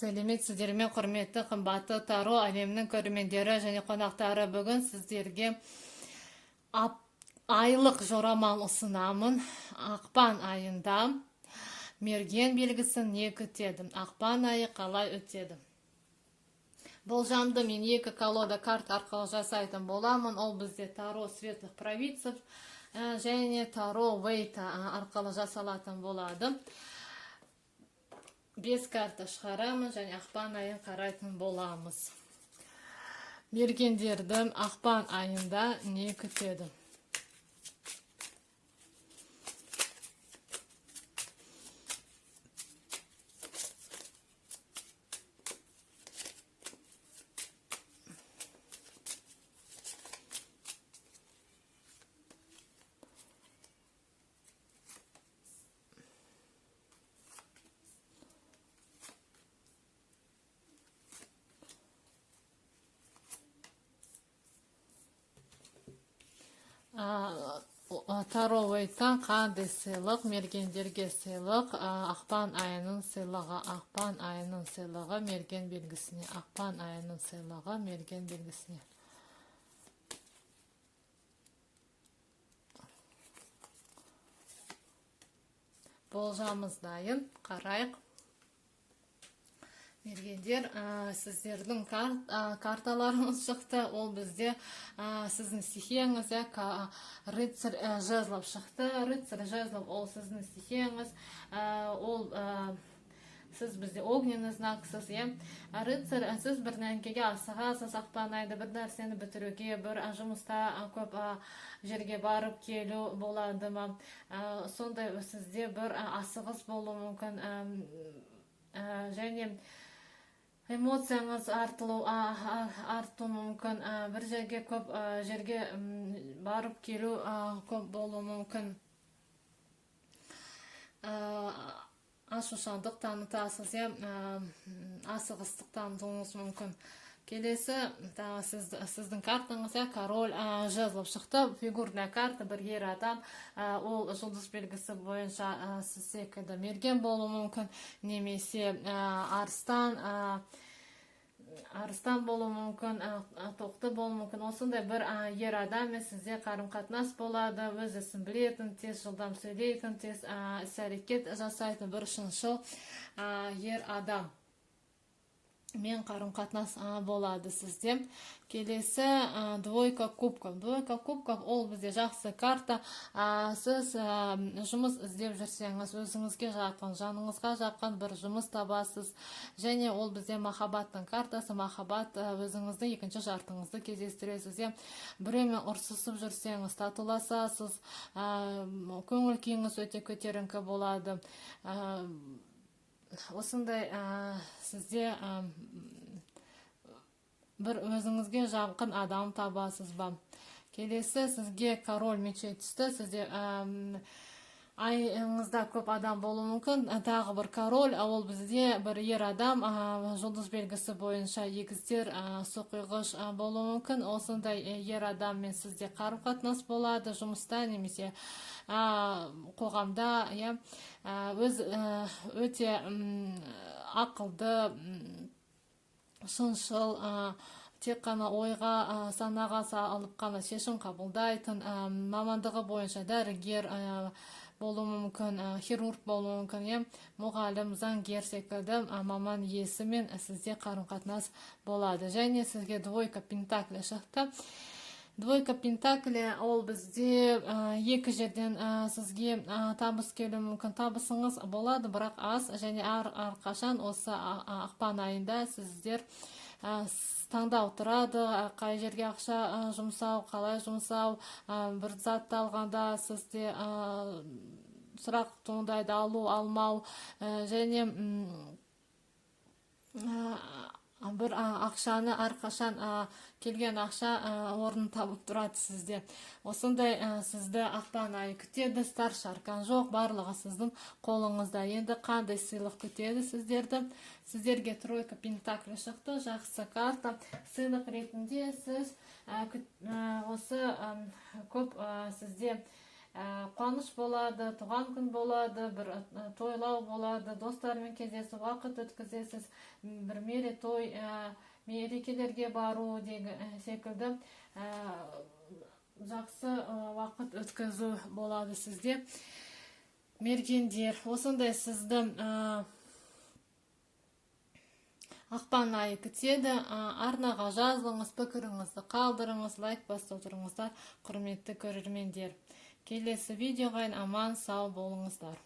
Сәлеметсіздер ме, құрметті, қымбатты Таро әлемінің көрермендері және қонақтары! Бүгін сіздерге айлық жорамал ұсынамын. Ақпан айында мерген белгісін не күтеді? Ақпан айы қалай өтеді? Болжамды мен екі колода карта арқылы жасайтын боламын. Ол бізде Таро светлых провидцев және Таро Вейта арқылы жасалатын болады. Бес карта шығарамын және ақпан айын қарайтын боламыз. Мергендерді ақпан айында не күтеді? Таро Уэйттан қандай сыйлық мергендерге? Сыйлық, ақпан айының сыйлығы, ақпан айының сыйлығы мерген белгісіне, ақпан айының сыйлығы мерген белгісіне. Болжамыз дайын, қарайық. Мергендер, сіздердің карталарыңыз шықты. Ол бізде сіздің стихияңыз, иә, рыцарь жезлов шықты. Рыцарь жезлов ол сіздің стихияңыз, ол сіз бізде огненный знаксыз, иә. Рыцарь, сіз бір нәрсеге асығасыз ақпан айында, бір нәрсені бітіруге, бір жұмыста көп жерге барып келу болады ма, сондай сізде бір асығыс болуы мүмкін және эмоцияңыз артуы мүмкін, бір жерге, көп жерге барып келу көп болуы мүмкін, ашушаңдық танытасыз, иә, асығыстық танытуыңыз мүмкін. Келесі тағы сіздің картаңыз, иә, король жезлов шықты. Фигурная карта, бір ер адам, ол жұлдыз белгісі бойынша сіз секілді мерген болуы мүмкін немесе арыстан, арыстан болуы мүмкін, тоқты болуы мүмкін. Осындай бір ер адаммен сізде қарым қатынас болады. Өз ісін білетін, тез, жылдам сөйлейтін, тез іс әрекет жасайтын бір шыншыл ер адам мен қарым қатынас болады сізде. Келесі двойка кубков. Двойка кубков ол бізде жақсы карта. Сіз жұмыс іздеп жүрсеңіз, өзіңізге жақын, жаныңызға жақын бір жұмыс табасыз. Және ол бізде махаббаттың картасы. Махаббат, өзіңіздің екінші жартыңызды кездестіресіз, иә. Біреумен ұрсысып жүрсеңіз, татуласасыз, көңіл күйіңіз өте көтеріңкі болады. Осындай сізде бір өзіңізге жақын адам табасыз ба. Келесі сізге король мечей түсті. Сізде айыңызда көп адам болуы мүмкін. Тағы бір король, ол бізде бір ер адам, жұлдыз белгісі бойынша егіздер, суқұйғыш болуы мүмкін. Осындай ер адаммен сізде қарым қатынас болады жұмыста немесе қоғамда, иә. Өз өте ақылды, шыншыл, тек қана ойға, санаға салып қана шешім қабылдайтын, мамандығы бойынша дәрігер болуы мүмкін, хирург болуы мүмкін, иә, мұғалім, заңгер секілді маман иесімен сізде қарым қатынас болады. Және сізге двойка пентакли шықты. Двойка пентакли ол бізде екі жерден сізге табыс келуі мүмкін. Табысыңыз болады, бірақ аз. Және әрқашан осы ақпан айында сіздер таңдау тұрады: қай жерге ақша жұмсау, қалай жұмсау. Бір затты алғанда сізде сұрақ туындайды: алу, алмау. Және бір ақшаны әрқашан келген ақша орнын тауып тұрады сізде. Осындай сізді ақпан айы күтеді. Старший аркан жоқ, барлығы сіздің қолыңызда. Енді қандай сыйлық күтеді сіздерді? Сіздерге тройка пентакли шықты, жақсы карта. Сыйлық ретінде сіз осы көп сізде Қуаныш болады, туған күн болады, бір тойлау болады, достармен кездесіп уақыт өткізесіз, бір мерейтой, мерекелерге бару деген секілді жақсы уақыт өткізу болады сізде, мергендер. Осындай сізді ақпан айы күтеді. Арнаға жазылыңыз, пікіріңізді қалдырыңыз, лайк басып отырыңыздар, құрметті көрермендер. Келесі видеоға дейін аман сау болыңыздар.